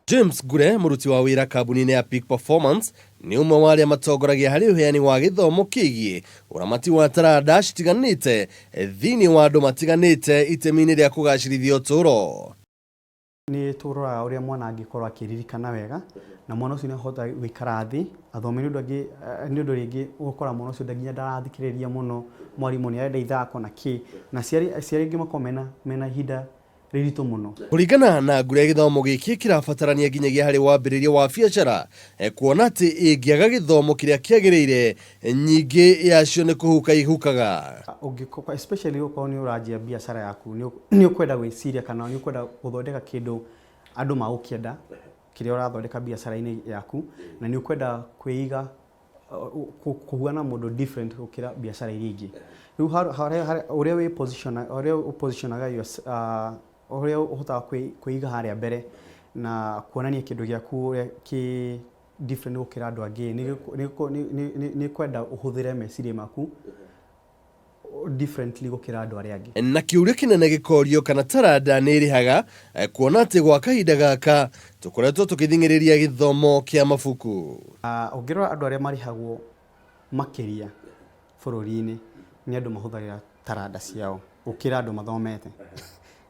James Ngure, mũruti wa wĩra kambuni-inĩ ya Peak Performance, nĩ ũmwe wa arĩa matongoragia harĩ ũheani wa gĩthomo kĩgiĩ ũramati wa taranda citiganĩte thĩinĩ wa andũ matiganĩte itemi-inĩ rĩa kũgacĩrithia ũtũũro. Nĩ tũroraga ũrĩa mwana angĩkorwo akĩririkana wega, na mwana ũcio nĩ ahota gũikara thĩ athome, nĩ ũndũ angĩ, nĩ ũndũ rĩngĩ ũgũkora mwana ũcio nginya ndarathikĩrĩria mũno mwarimũ, nĩ arenda ithako na kĩ, na aciari aingĩ makoragwo mena ihinda rĩritũ mũno. Kũringana na Ngure, gĩthomo gĩkĩ kĩrabatarania nginyagia harĩ wambĩrĩria wa biacara, kuona atĩ ĩngĩaga gĩthomo kĩrĩa kĩagĩrĩire, nyingĩ yacio nĩ kũhuka ihukaga. Ũngĩkorwo, especially ũkorwo nĩ ũranjia biacara yaku, nĩ ũkwenda gwĩciria kana nĩ ũkwenda gũthondeka kĩndũ andũ magũkĩenda kĩrĩa ũrathondeka biacara-inĩ yaku, na nĩ ũkwenda kwĩiga kũhuana mũndũ different gũkĩra biacara iria ingĩ. Rĩu ũrĩa wĩ position, ũrĩa ũpositionaga, ũrĩa ũhotaga kwĩiga harĩa mbere na kuonania kĩndũ gĩaku ũrĩa kĩ different gũkĩra andũ angĩ, nĩ kwenda ũhũthĩre meciria maku differently gũkĩra andũ arĩa angĩ. Na kĩũria kĩnene gĩkorio kana taranda nĩ ĩrĩhaga, kuona atĩ gwa kahinda gaka tũkoretwo tũkĩthing'ĩrĩria gĩthomo kĩa mabuku. Ũngĩrora andũ arĩa marĩhagwo makĩria bũrũri-inĩ nĩ andũ mahũthagĩra taranda ciao gũkĩra andũ mathomete.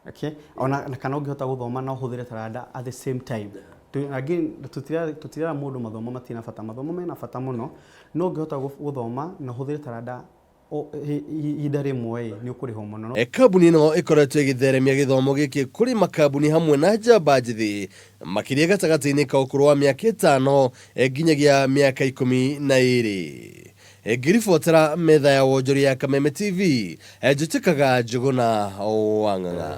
Okay? Ona kana ũngĩhota gũthoma na ũhũthĩre taranda at the same time. Again, tũtirera mũndũ mathomo matirĩ na bata, mathomo mena bata mũno, no ũngĩhota gũthoma na ũhũthĩre taranda ihinda rĩmwe, nĩ ũkũrĩhwo mũno. Kambuni ĩno ĩkoretwo ĩgĩtheremia gĩthomo gĩkĩ kũrĩ makambuni hamwe na njamba njĩthĩ, makĩria gatagatĩ-inĩ ka ũkũrũ wa mĩaka 5 nginyagia mĩaka 12. Ngĩribotera metha ya wonjoria ya Kameme TV, njĩtĩkaga Njũgũna wa Ng'ang'a.